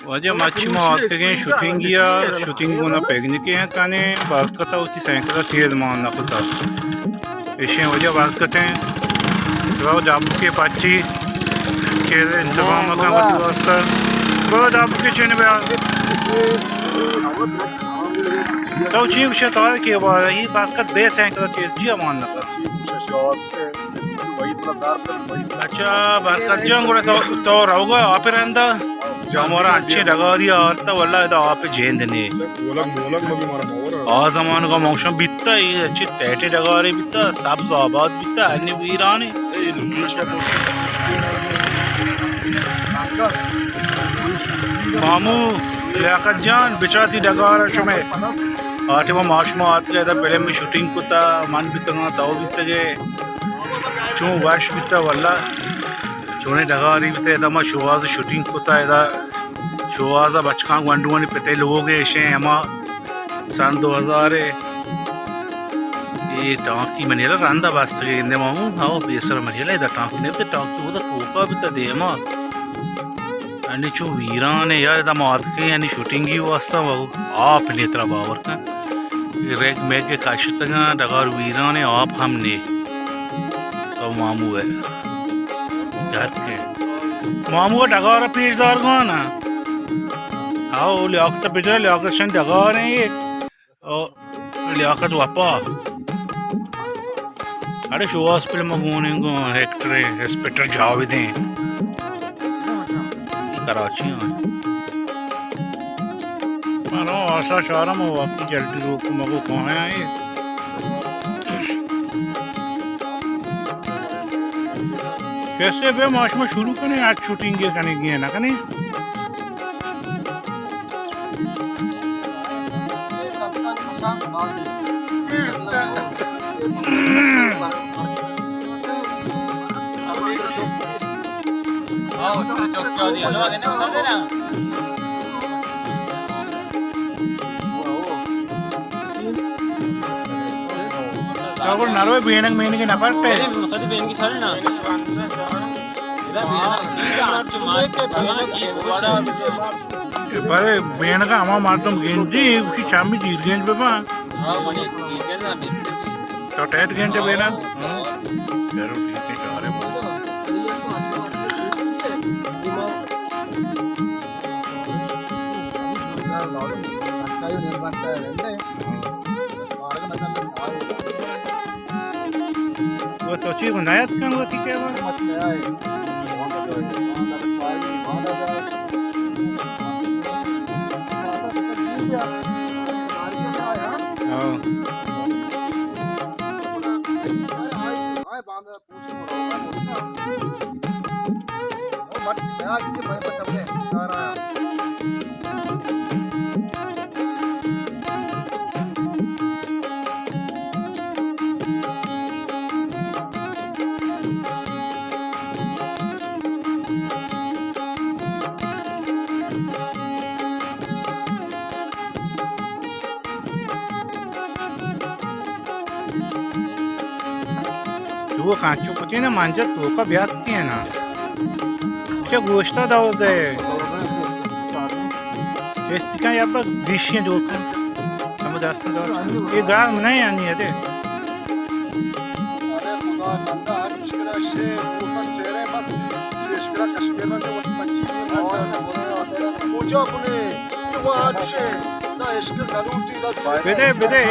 واجہ مچی ما آتکگیں شوٹنگی ءَ، شوٹنگ گونا پکنکے ءَ کنیں، برکت ءَ وتی سائیکل ءَ تیز مان نہ کتا۔ ایشیں واجہ برکت ایں، رو دابکے پچی کہ انتظام کن وتی واسطہ۔ برو دابکے چن بیا۔ تو چی گوشے تو کہ بارے ای برکت بے سائیکل ءَ تیز چی مان نہ کتا۔ اچھا، برکت جان، گڑا تو، تو روگا آپ رندا؟ ہمارا اچھے ڈگاری آرتا، واللہ ادا آپ جیند نے۔ آ زمانگا موسم بیتا، یہ اچھے ٹیٹے ڈگارے بیتا، سبز آباد بیتا، انی ویرانے۔ مامو لیاقت جان، بچاتی ڈگار شمے۔ آ ٹیما ما شما آتکے ادا فلم شوٹنگ کتا، من بیتگاں، تو بیتگے۔ چون وش بیتا واللہ، چونیں ڈگاری بیتا۔ ادا ما شوہاز شوٹنگ کتا، ادا شوہاز بچکاں گونڈوانی پتے لوگ ایشیں ہما سن دو ہزار۔ اے ٹانکی منیلا رندا بستگے گندے مامو، ہاو پیسر منیلا، ادا ٹانکی نبیتے، ٹانکی اودا ٹوکا بیتا دیما۔ انی چو ویران ہے یار، ادا ما آتکیں یعنی شوٹنگی واسطہ و آپ نے ترا باور کن۔ ریگ میگ کاشتگاں، ڈگار ویران ہے، آپ ہم نے۔ تو مامو ہے۔ گھر کے۔ مامو ڈگار پیش دار گوانا۔ آو لیاقت بجا، لیاقت شن ڈگار ہیں یہ۔ او لیاقت وپا۔ اڑے شوہاز فلم گونیں گوں ایکٹر ہیں، انسپکٹر جاوید ہیں۔ کراچی ہیں۔ من آسا چارم و واقعی جلدی روک مگو کہاں ہیں یہ۔ کیسے بے ماش ما شروع کنے، آج شوٹنگ کے کنے گئے نہ کنے۔ چاگڑ نروے بینگ مینگ نفر تے۔ ارے مقدی بینگ سر نا۔ بلے بینگ ہما مردم گنجی، اسی شامی دیر گنج ببا۔ تو ٹیٹ گنج بینا۔ چلو ٹھیک ہے، چارے بولو۔ وہ تو چی بنایت کن وتی کے با؟ ہاں۔ تو کانچو کتی نا منجا توکا بیات کینا۔ چہ گوشتا دور دے۔ چستی کن یا با دیشی دور کن۔ ہمو دست دور۔ یہ گرم نہیں آنی ہے دے۔ ارے خدا بندہ، ہر اشکرا شے، بوتل چہرے بس، اشکرا کشمیر میں جو وقت پچی نہیں ہے، کجا بنے، تو آج شے، نہ اشکر نہ لوٹی، نہ بدے، بدے۔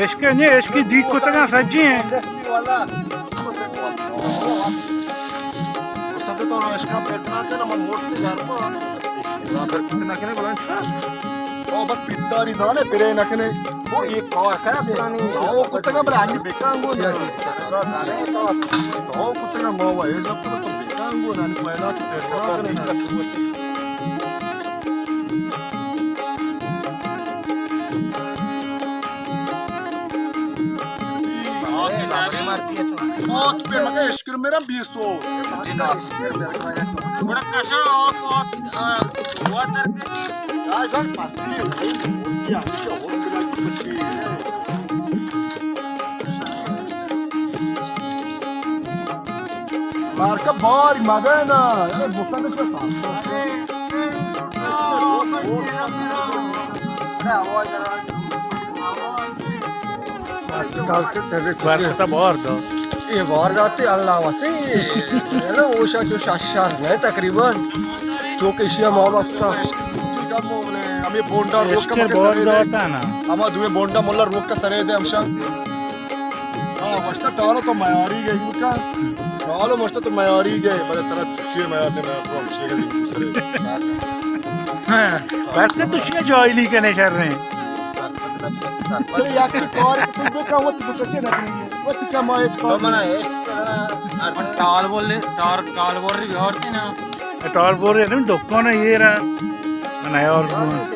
اشکر نہیں، اشکی دیگ کتگاں سجی ہیں۔ سد تو اشکا پر کنا کنا من موٹ پہ یار کو۔ پر کنا کنا بلان چھا۔ او بس پیتاری زانے پرے نہ کنے۔ او یہ کار کرا پرانی۔ او کتگا برانی بیکان گو۔ او کتگا ما وا یہ جب تو بیکان گو نانی پہلا تو پر کنا کنے۔ آت پہ مگہ اشکر میرا بیسو۔ گڑا کشا آت، آت، آ، واتر کشی۔ یا ادھر پسی ہے، یا ادھر کشی۔ بارکا باری مدے نا، اے بوتل سے پاس۔ بارکا بار دا۔ اے بار داتے اللہ وتی۔ اے نا اوشا چو شش شہر نہ تقریباً۔ چو کہ اشیا ما واسطہ۔ ہمیں بونڈا روک کا اسکر مکے بار سرے دے۔ داتا نا۔ ہما دوئیں بونڈا ملا روک کا سرے دے ہمشا۔ ہاں، مشتا ٹالو تو میاری گئے، ان کا۔ ٹالو مشتا تو میاری گئے، بلے ترا چشی میار نے، میں تو ہمشی گئے دوسرے۔ ہاں، بلکہ تو چیئے جاہلی کنے شر رہے ہیں۔ بلے یا کہ کار تو بکا، وہ تو چچے نہ کریں گے۔ وہ تو کیا ماں اچ کار تو منا ہے۔ ٹال بول لے، چار ٹال بول رہی اور تھی نا۔ ٹال بور ءَ نیم دکان ءَ ایر ءَ من نیار گون۔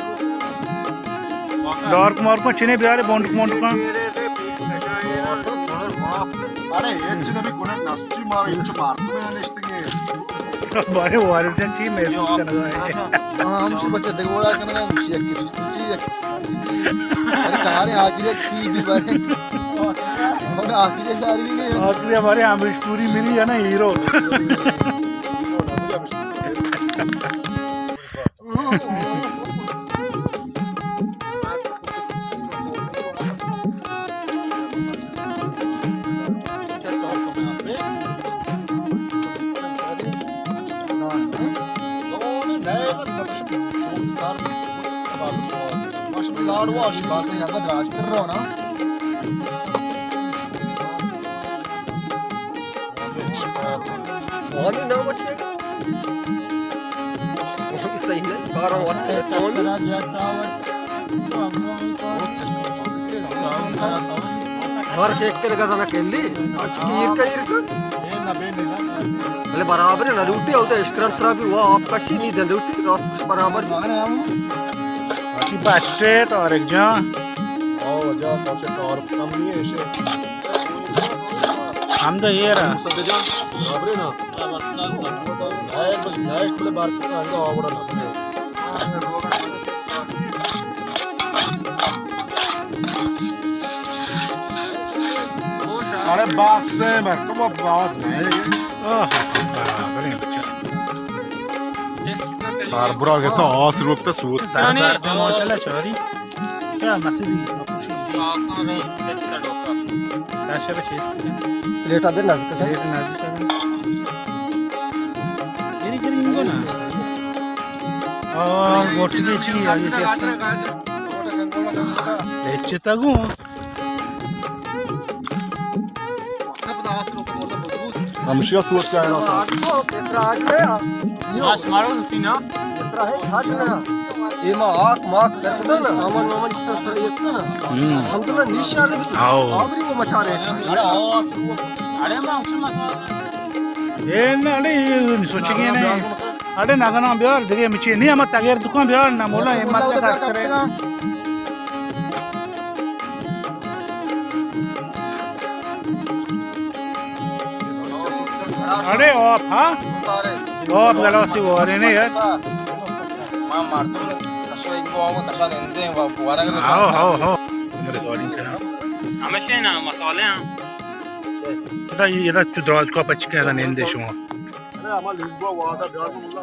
دارک مارکاں چنے بیارے بونڈک مونڈکاں۔ اڑے ہچ نبی کنه نسچی مارا انچو مارتو میں نشتگے۔ بارے وارث جان چی محسوس کنگا ہے؟ ہاں، ہم چی بچے دیکھ بولا کنگا، چی یک، چی یک۔ ارے چارے آخری ایک سی بھی بارے۔ اور آخری ساری بھی گئی۔ آخری ہمارے امریش پوری ملی ہے نا ہیرو۔ لاڑ واش بس، یاد راج کر رہا نا۔ آنی نام اچھے گا۔ صحیح ہے، بارہ وقت ہے، تو آنی۔ ہر چیک کر گزانا کلی، ایر کا، ایر کا۔ بلے برابر ہے نا، لوٹی ہوتا ہے، اشکران سرا بھی ہوا، آپ کشی نہیں دے، لوٹی راست برابر۔ اچھی بچے طارق جان۔ او جا، تو سے کار کم نہیں ہے، اسے۔ ہم تو یہ رہا۔ سب جا، برابر ہے نا؟ نائے، بس نائے، کلے بار کتا ہے، آوڑا نہ بنے۔ ارے باز سے مر، تم اب باز نہیں۔ آہ، برابر ہے، اچھا۔ سار برا گتا، آس روکتا سوت۔ سر، سر، ماشاءاللہ، چاری۔ کیا مسئلہ ہے؟ آپ کچھ نہیں۔ ایکسٹرا ڈوکا۔ ایکسٹرا چیز۔ پلیٹ آ دے نازک سا۔ پلیٹ نازک سا۔ یعنی کہ انگو نا۔ آ، گوٹی چی آ، یہ چیز۔ اچھے تگو۔ ہمشی ءَ سوچ کائے نا۔ آس مارو تی نا۔ اے ما آک ماک کرتا نا، سامان وامان سر سر ایرتا نا۔ ہم۔ الحمدللہ نیشا ربی۔ آؤ۔ آبری وہ مچا رہے۔ ارے ما اچھے مچا۔ اے نا، اڑے سوچگے نے۔ اڑے نگنا بیار دگہ مچے نہیں، ہم تگیر دکان بیار نا مولا، اے مچا کار کرے۔ اڑے آپ، ہاں؟ آپ گلاسی وارے نے یار۔ ما مردم کشو ایک بو آمو کشا نندے و بوارا گلو۔ ہاؤ، ہاؤ، ہاؤ۔ ہمیشہ نا مسالے ہیں۔ ادا، ادا چو دراج کو پچ کے ادا نندے شما۔ ارے ہما لیمبو وعدہ بیار مولا۔